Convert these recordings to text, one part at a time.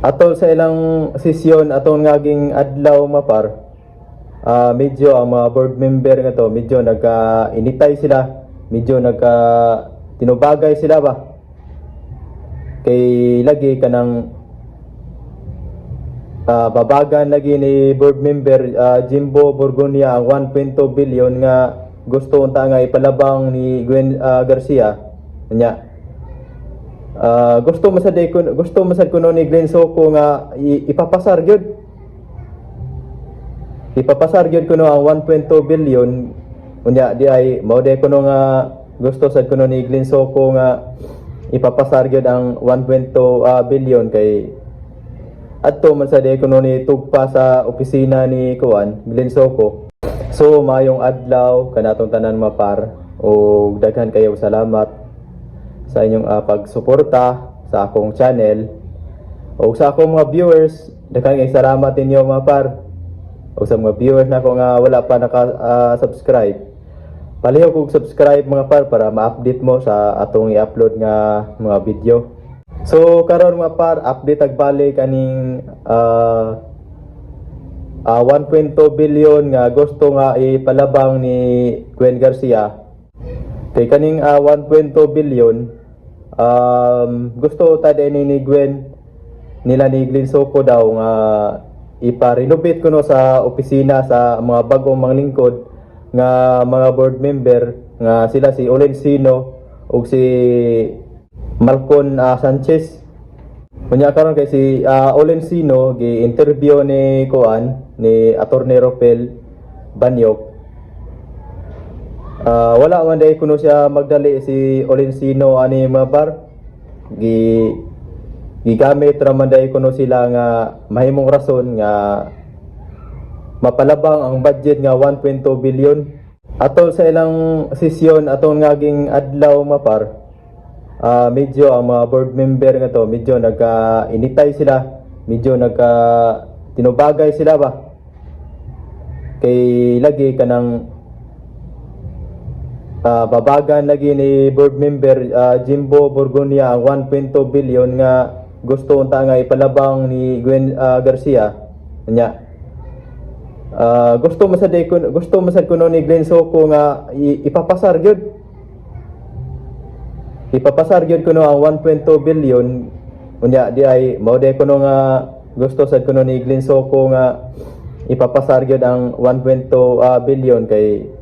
Atol sa ilang sesyon atong ngaging adlaw, mapar, medyo ang mga board member nga to medyo nagka initay sila, medyo nagka tinubagay sila ba, kay lagi kanang babagan lagi ni board member Jimbo Borgonia ang 1.2 billion nga gusto unta nga ipalabang ni Gwen Garcia. Nya gusto masad kuno ni Glenn Soco nga ipapasar gyud, ipapasar gyud kuno ang 1.2 billion. Unya di ay mao di kuno nga gusto sad kuno ni Glenn Soco nga ipapasar gyud ang 1.2 billion, kay adto man sa di kuno ni tugpa sa opisina ni kuan Glenn Soco. So maayong adlaw kanatong tanan, mapar, ug daghan kayo salamat sa inyong pagsuporta sa akong channel ug sa akong mga viewers. Daghan kay salamat ninyo, mga par. Ug sa mga viewers nako nga wala pa naka subscribe, palihog og subscribe, mga par, para ma-update mo sa atong i-upload nga mga video. So karon, mga par, update agbalik aning 1.2 billion nga gusto nga ipalabang ni Gwen Garcia. Kay kaning 1.2 billion, gusto ta ni Gwen nila ni Glenn Soco daw nga ipa-renovate kuno sa opisina sa mga bagong mga lingkod nga mga board member nga sila si Olencino ug si Malcon Sanchez. Unya karon kay si Olencino gi-interview ni kuan ni Attorney Ropel Banyok. Wala man day kuno siya magdali si Olencino ani, mga par. Gigamit ra man day kuno sila nga mahimong rason nga mapalabang ang budget nga 1.2 billion. Atol sa ilang sesyon atong ngaging adlaw, mapar, medyo ang mga board member nga to medyo nagka initay sila, medyo nagka tinubagay sila ba, kay lagi kanang babagan lagi ni board member Jimbo Borgonia ang 1.2 billion nga gusto unta nga ipalabang ni Gwen Garcia. Nya gusto masad kuno ni Glenn Soco nga ipapasar gyud, ipapasar gyud kuno ang 1.2 billion. Unya di ay mao di kuno nga gusto sad kuno ni Glenn Soco nga ipapasar gyud ang 1.2 billion, kay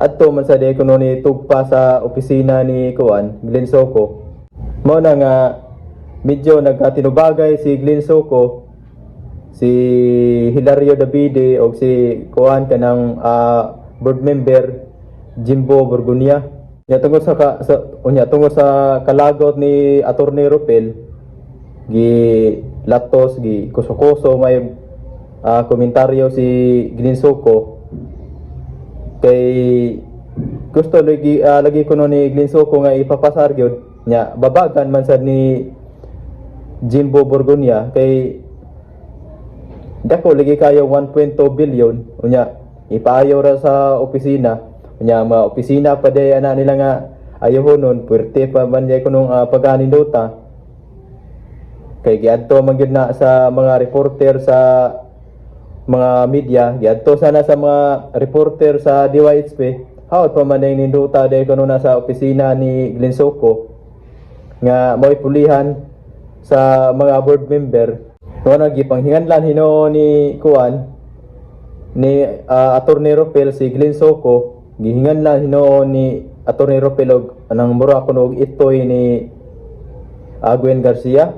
adto man sa di kuno ni tugpa sa opisina ni kuan Glenn Soco. Mao na nga medyo nagkatinubagay si Glenn Soco, si Hilario Davide o si kuan kanang board member Jimbo Borgonia. Nya tungod sa, ka, sa unya tungod sa kalagot ni Attorney Ropel, gi latos, gi kuso-kuso may komentaryo si Glenn Soco, kay gusto lagi lagi kuno ni Glenn Soco nga ipapasar gyud. Nya babagan man sad ni Jimbo Borgonia kay dako lagi kayo 1.2 billion. Unya ipaayo ra sa opisina. Unya mga opisina pa day ana nila nga ayohon nun, puwerte pa man day kunong paganinduta, kay giadto man gyud na sa mga reporter sa mga media. Giadto sana sa mga reporter sa DYHP, hawod pa man day ninduta day kuno na sa opisina ni Glenn Soco nga mao'y pulihan sa mga board member. No nagipanghinganlan hinuon ni kuan ni Attorney Ropel si Glenn Soco. Gihinganlan hinuon ni Attorney Ropel og anang mura kuno og itoy ni Gwen Garcia.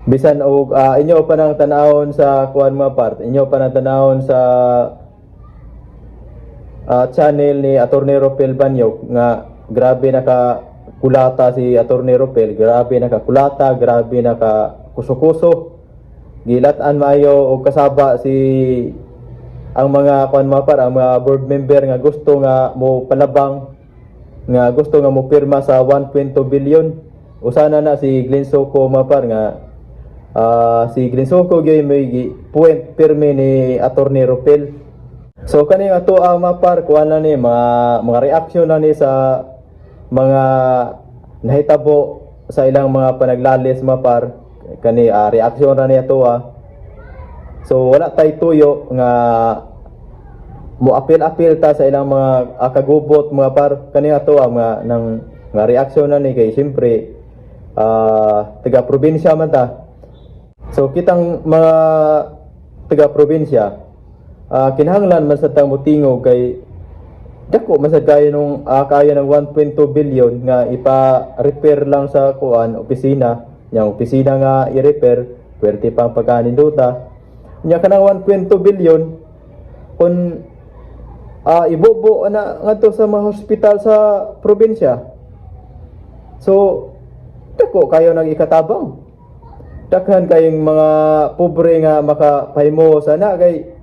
Bisan og inyo pa nang tanawon sa kuan, mga part, inyo pa nang tanawon sa channel ni Attorney Ropel Banyok nga grabe naka kulata si Attorney Ropel, grabe nakakulata, grabe naka kuso-kuso. Gilatan maayo og kasaba si ang mga kuan, mga par, ang mga board member nga gusto nga mo palabang, nga gusto nga mo pirma sa 1.2 billion. Usana na si Glenn Soco, mga par, nga si Glenn Soco gyud may point pirmi ni Attorney Ropel. So kani ato ang mga par, kuan na ni mga reaction na ni sa mga nahitabo sa ilang mga panaglalis, mga par. Kani reaksyon ra niya to ah. So wala tay tuyo nga mo apil-apil ta sa ilang mga kagubot, mga par. Kani ato ang mga nang nga reaksyon na ni kay siyempre taga probinsya man ta. So kitang mga taga probinsya, kinahanglan man sa tang motingog kay dako man sad kayo nung kaya ng 1.2 billion nga ipa-repair lang sa kuan, opisina nya, opisina nga i-repair pwerte pang pagkaninduta nya. Kanang 1.2 billion kung ibubo na ngadto sa mga hospital sa probinsya, so dako kayo nag ikatabang, daghan kayong mga pobre nga makapahimo sana kay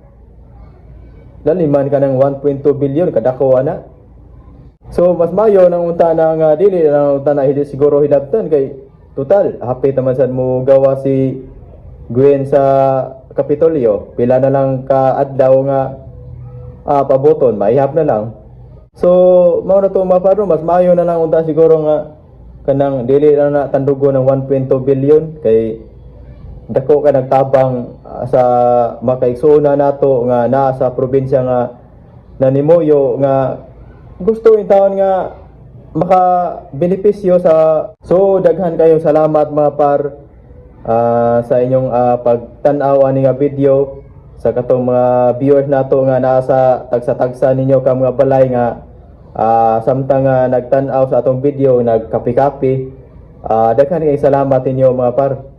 laliman ka ng 1.2 billion kadako ana. So mas mayo nang unta na nga dili na unta na hili siguro hilabtan kay total hapit naman sad mo gawa si Gwen sa Kapitolyo. Pila na lang ka adlaw nga paboton, maihap na lang. So mao na to, mga par, no? Mas mayo na lang unta siguro nga kanang dili na na tandugo ng 1.2 billion kay dako ka nagtabang sa makaigsuona nato nga naa sa probinsya nga nanimuyo nga gusto in taon nga maka benepisyo sa. So daghan kayong salamat, mga par, sa inyong pagtan-aw ani nga video, sa katong mga viewers nato nga naa sa tagsa-tagsa ninyo ka mga balay nga samtang nga nagtan-aw sa atong video nagkapi-kapi. Daghan kayong salamat ninyo, mga par.